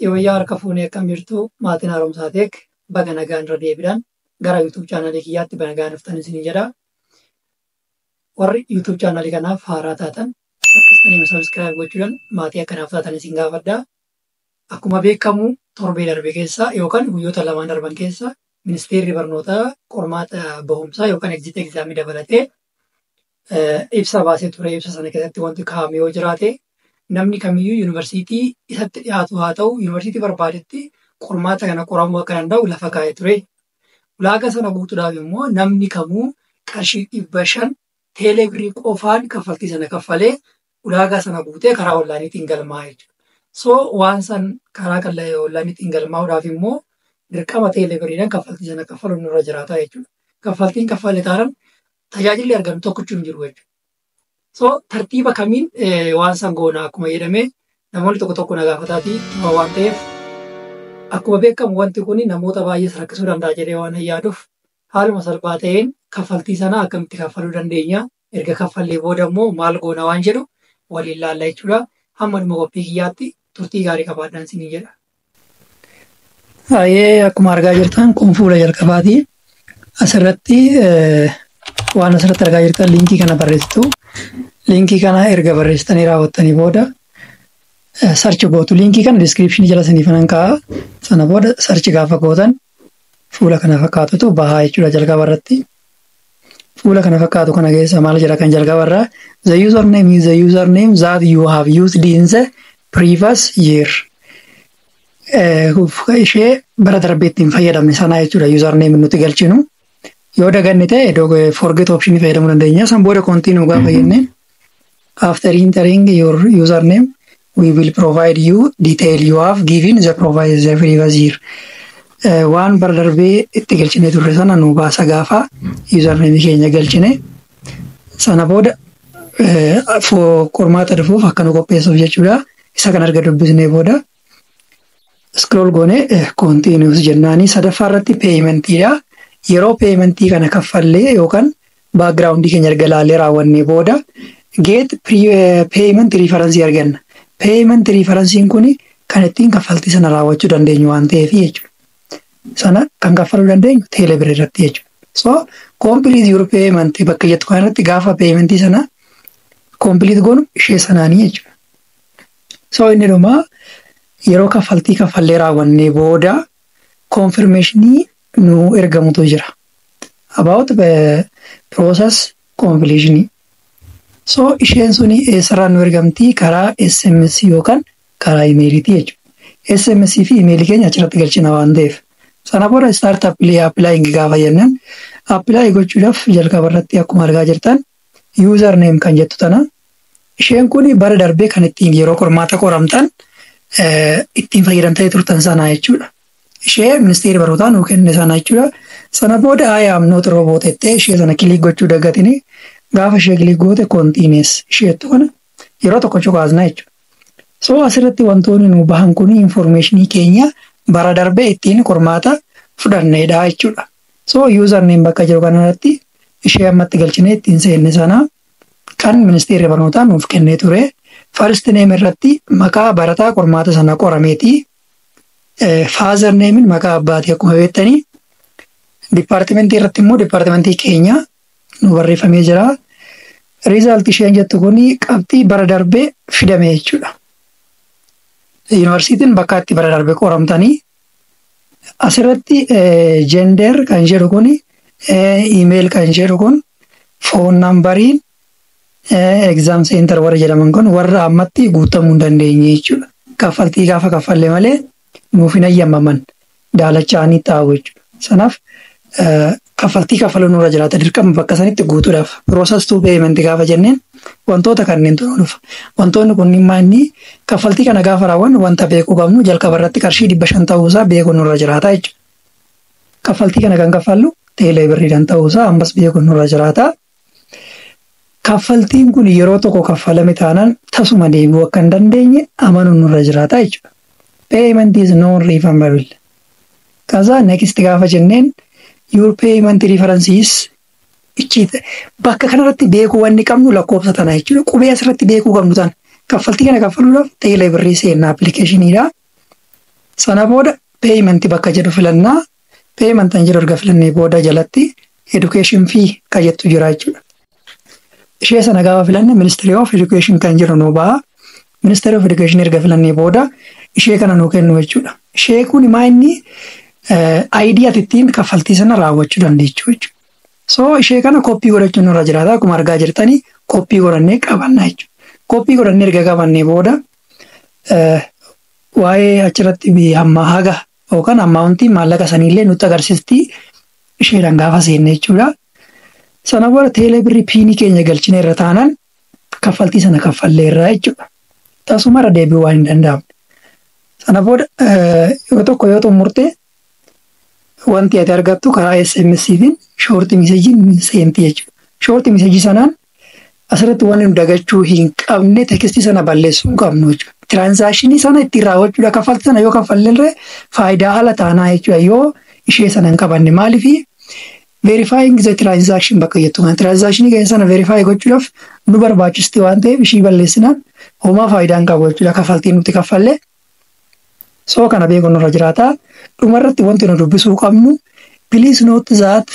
Yooyyaa, harka fuunee, akkam jirtu? Maatiin Haaromsaa Tech, baga nagaan irra deebiidhaan gara YouTube chaanalii kiyyaatti baga nagaan dhuftan isinii jedha. Warri YouTube chaanalii kanaaf haaraa taatan saffistanii subscribe gochuudhaan maatii akkanaaf taatan isin gaafadha. Akkuma beekamu, torbee darbe keessa yookaan guyyoota 2n darban keessa ministeerri barnootaa qormaata bahumsaa yookaan exit examii dabalatee ibsa baasee ture. Ibsa sana keessatti wanti kaa'ame yoo jiraate, namni kamiyyuu yuunivarsiitii isatti dhiyaatu haa ta'u, yuunivarsiitii barbaadetti qormaata kana qoramuu akka danda'u lafa kaa'ee ture. Ulaagaa sana guutuudhaaf immoo namni kamuu qarshii 500 teeleebirrii qofaan kaffaltii sana kaffalee ulaagaa sana guutee karaa onlaayiniitiin galmaa'a jechuudha. So waan san karaa onlaayiniitiin galmaa'uudhaaf immoo dirqama teeleebirriidhaan kaffaltii sana kaffaluun nurra jiraata jechuudha. Kaffaltiin kaffalle taanaan tajaajilli argamu tokkochuu hin jiru jechuudha. So tartiiba kamiin waan san goona akkuma jedhamee namoonni tokko tokko na gaafataatii waan ta'eef, akkuma beekamu wanti kun namoota baay'ees rakkisuu danda'a jedhee waan yaaduuf, haaluma salphaa ta'een kaffaltii sana akkamitti kaffaluu dandeenya, erga kaffallee booda immoo maal goona waan jedhu waliin laalla jechuudha. Hamma dhuma qophii kiyyaatti turtii gaarii qabaadhaan isinii jedha. Baay'ee akkuma argaa jirtan kun fuula jalqabaati. Asirratti waan asirratti argaa jirtan liinkii kana barreessitu. Liinkii kana erga barreessitanii raawwattanii booda search gootu. Liinkii kana descriptionii jala isiniif nan kaa'a. Sana booda search gaafa gootan fuula kana fakkaatutu bahaa jechuudha jalqaba irratti. Fuula kana fakkaatu kana keessa maal jira? Kan jalqaba irraa, "The username is the username that you have used in the previous year." Ishee bara darbee ittiin fayyadamne sanaa jechuudha username nuti galchinu. Yoo daganne ta'e forget option fayyadamuu dandeenya. San booda continue gaafa jenneen, "After entering your username, we will provide you detail you have given the provide the previous year." Waan bara darbee itti galchine turre sana nu baasa gaafa username keenya galchine. Sana booda qormaata dhufuuf akka nu qopheessuuf jechuudha. Isa kan erga dubbisnee booda scroll goone continuous jennaanii, sadaffaa irratti paymentiidha. Yeroo paymentii kana kaffallee yookaan backgroundii keenya erga laallee raawwannee booda get payment reference arganna. Payment referenceiin kun kan ittiin kaffaltii sana raawwachuu dandeenyu waan ta'eef jechuudha. Sana kan kaffaluu dandeenyu teelebirrii irratti jechuudha. So complete your payment bakka jettu kanarratti gaafa paymentii sana complete goonu ishee sanaanii jechuudha. So inni dhumaa, yeroo kaffaltii kaffallee raawwannee booda confirmationii nu ergamutu jira. About process completion. So isheen suni eessarraa nu ergamti? Karaa SMS yookaan karaa imeeliiti jechuudha. SMS fi imeelii keenya achirratti galchina waan ta'eef. Sana booda start applying gaafa jennaan, apply gochuudhaaf jalqaba irratti akkuma argaa jirtan user name kan jettu tana, isheen kun bara darbee kan ittiin yeroo qormaata qoramtan ittiin fayyadamtanii turtan sana jechuudha. Ishee ministeerri barnootaa nuu kenne sana jechuudha. Sana booda "I am not robot" jettee ishee sana click gochuu dagatini. Gaafa ishee click goote, continue isheettu kana yeroo tokko cuqaasna jechuudha. So asirratti wantoonni nu bahan kun informationii keenya bara darbee ittiin qormaata fudhannedha jechuudha. So username bakka jiru kanarratti ishee ammatti galchine ittiin seenne sana kan ministeerri barnootaa nuuf kennee ture. First name irratti maqaa barataa qormaata sana qorameeti. Father namein maqaa abbaatii akkuma beektanii. Departmentii irratti immoo departmentii keenya nu barreeffamee jira. Result isheen jettu kun qabxii bara darbee fidame jechuudha. Yuunivarsiitiin bakka itti bara darbe qoramtanii. Asirratti gender kan jedhu kun, email kan jedhu kun, phone numberiin, exam center warra jedhaman kun warra ammatti guutamuu hin dandeenye jechuudha. Kaffaltii gaafa kaffalle malee nuuf hin ayyamaman, daalacha'anii taa'u jechuudha. Sanaaf kaffaltii kaffaluu nurra jiraata dirqama bakka sanitti guutuudhaaf. Process to payment gaafa jenneen wantoota kanneentu nu dhufa. Wantoonni kunniin maanni kaffaltii kana gaafa raawwannu wanta beekuu qabnu, jalqaba irratti qarshii 500 ta'uusaa beekuun nurra jiraata jechuudha. Kaffaltii kana kan kaffallu teelee birriidhaan ta'uusaa ammas beekuun nurra jiraata. Kaffaltiin kun yeroo tokko kaffalame taanaan tasuma deebi'uu akka hin dandeenye amanuun nurra jiraata jechuudha. Payment is non refundable. Kaza next gaafa jenneen, your payment reference is ichiita. Bakka kanarratti beekuu wanni qabnu lakkoofsa tana jechuudha. Qubee asirratti beekuu qabnu tana. Kaffaltii kana kaffaluudhaaf teelee birrii seenna applicationiidha. Sana booda payment bakka jedhu filannaa. Payment kan jedhu erga filannee booda jalatti education fee kan jettu jira jechuudha. Ishee sana gaafa filanne Ministry of Education kan jedhu nu ba'a. Ministry of Education erga filannee booda ishee kana nuu kennu jechuudha. Ishee kun maa inni ID ati ittiin kaffaltii sana raawwachuu dandeechuu jechuudha. So ishee kana copy godhachuun nurra jiraata. Akkuma argaa jirtanii copy godhannee qabanna jechuudha. Copy godhannee erga qabannee booda waa'ee achirratti hamma haga yookaan amountii maallaqa saniillee nutti agarsiisti isheedhaan gaafa seenne jechuudha. Sana booda Telebirr PINii keenya galchine irra taanaan kaffaltii sana kaffalleerra jechuudha. Tasuma irra deebi'uu waan hin danda'amne. Sana booda yoo tokko yoo xumurte wanti ati argattu karaa SMS'tiin short messageiin seenti jechuudha. Short messageii sanaan asirratti waan nu dagachuu hin qabne, textii sana balleessuu hin qabnu jechuudha. Transactionii sana ittiin raawwachuudha. Kaffaltii sana yoo kaffalleerre faayidaa ala taanaa jechuudha, yoo ishee sana hin qabanne. Maaliifi, verifying the transaction bakka jettu kana transactionii keenya sana verify gochuudhaaf nu barbaachisti waan ta'eef, ishii balleessinaan homaa faayidaa hin qabu jechuudha kaffaltii nuti kaffalle. So kana beekuun nurra jiraata. Dhumarratti wanti nu dubbisuu qabnu, "Please note that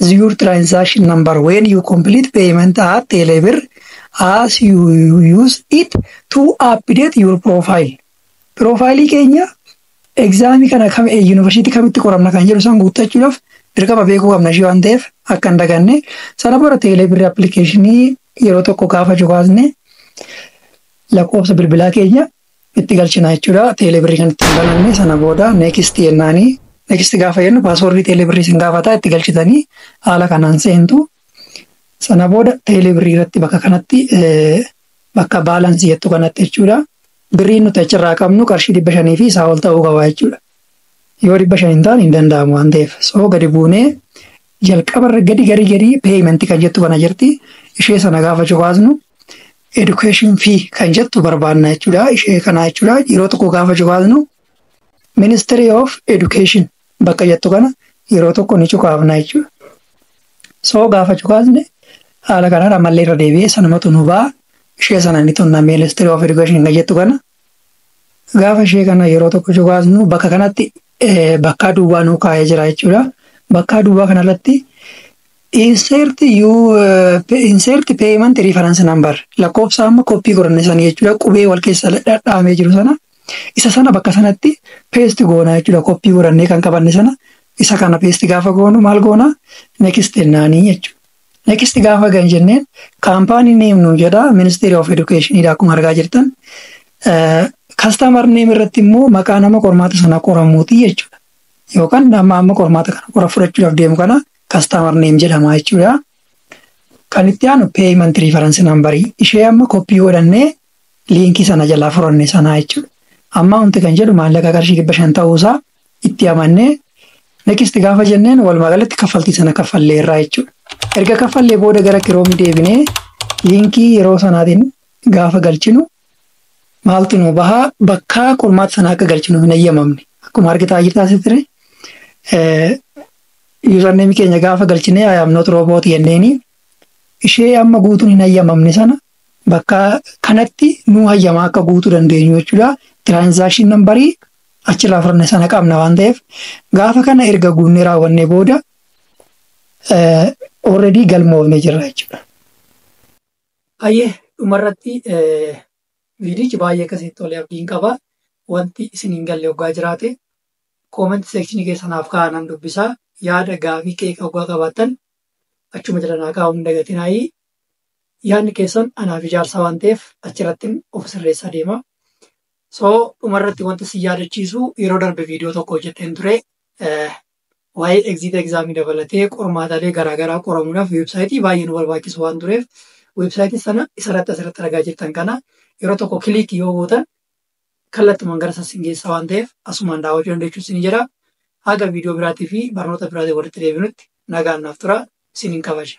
your transaction number when you complete payment at Telebirr as you use it to update your profile." Profileii keenya examii kana kam yuunivarsiitii kamitti qoramna kan jedhu san guuttachuudhaaf dirqama beekuu qabna ishee waan ta'eef akka hin daganne. Sana booda Telebirr applicationii yeroo tokko gaafa cuqaasne lakkoofsa bilbilaa keenya itti galchina jechuudha. Telebirrii kan ittiin bananne. Sana booda next jennaanii, next gaafa jennu passwordii Telebirrii isin gaafata, itti galchitanii haala kanaan seentu. Sana booda Telebirrii irratti bakka kanatti, bakka balanceii jettu kanatti jechuudha. Birriin nuti achirraa qabnu qarshii 500 fi isaa ol ta'uu qaba jechuudha. Yoo 500 hin taane hin danda'amu waan ta'eef. So gadi buunee jalqabarra gadi gadi gadi paymentii kan jettu kana jirti. Ishee sana gaafa cuqaasnu education fee kan jettu barbaanna jechuudha. Ishee kana jechuudha. Yeroo tokko gaafa cuqaasnu Ministry of Education bakka jettu kana yeroo tokko ni cuqaafna jechuudha. So gaafa cuqaasne haala kanaan ammallee irra deebi'ee sanumatu nu ba'a. Ishee sana ni tunna, Ministry of Education kan jettu kana. Gaafa ishee kana yeroo tokko cuqaasnu bakka kanatti bakka duwwaa nuu kaa'ee jira jechuudha. Bakka duwwaa kanarratti insert payment reference number, lakkoofsa amma copy godhanne sanii jechuudha, qubee wal keessa dhadhaamee jiru sana, isa sana bakka sanatti paste goona jechuudha. Copy godhannee kan qabanne sana, isa kana paste gaafa goonu maal goona? Next jennaanii jechuudha. Next gaafa gan jenneen company name nu jedha, Ministry of Education dha akkuma argaa jirtan. Customer name irratti immoo maqaa nama qormaata sana qoramuuti jechuudha. Yookaan nama amma qormaata kana qora fudhachuudhaaf deemu kana customer name jedhama jechuudha. Kan itti aanu payment reference number, ishee amma copy godhannee linkii sana jalaa furanne sanaa jechuudha. Amma wanti kan jedhu maallaqa qarshii 500 ta'uusaa itti amannee next gaafa jenneen walumaa galatti kaffaltii sana kaffalleerraa jechuudha. Erga kaffallee booda gara Chromeii deebinee linkii yeroo sanaatiin gaafa galchinu maaltu nu bahaa? Bakka qormaata sana akka galchinu hin eeyyamamne. Akkuma argitaa jirtaa ture, usernameii keenya gaafa galchinee "I am not robot" jenneeni ishee amma guutuun hin eeyyamamne sana bakka kanatti nu hayyamaa akka guutuu dandeenyu jechuudha. Transaction numberii achirraa fudhanne sana qabna waan ta'eef, gaafa kana erga guunnee raawwannee booda already galmoofnee jirra jechuudha. Hayyee, dhumarratti viidichi baay'ee akkasitti tolee abdiin qaba. Wanti isin hin galle hoggaa jiraate comment sectionii keessa naaf kaa'aa, dubbisaa. Yaada, gaafii, qeeqa hoggaa qabaattan achuma jala naa kaa'uu hin dagatinaayi. Yaadni keessan anaaf ijaarsa waan ta'eef achirratti of sirreessaa deema. So dhumarratti wanti si yaadachiisu, yeroo darbe viidiyoo tokko hojjetteen ture. Waa'ee exit examii dabalatee qormaataalee garaagaraa qoramuudhaaf websiteii baay'ee nu barbaachisu waan tureef, websiteii sana isarratti asirratti argaa jirtan kana yeroo tokko click yoo gootan kallattumaan gara sassin geessa waan ta'eef, asumaan daawwachuu dandeechuu isin jedha. Haga viidiyoo biraatii fi barnoota biraatii walitti deebinutti nagaan naaf tura, isiniin kabaja.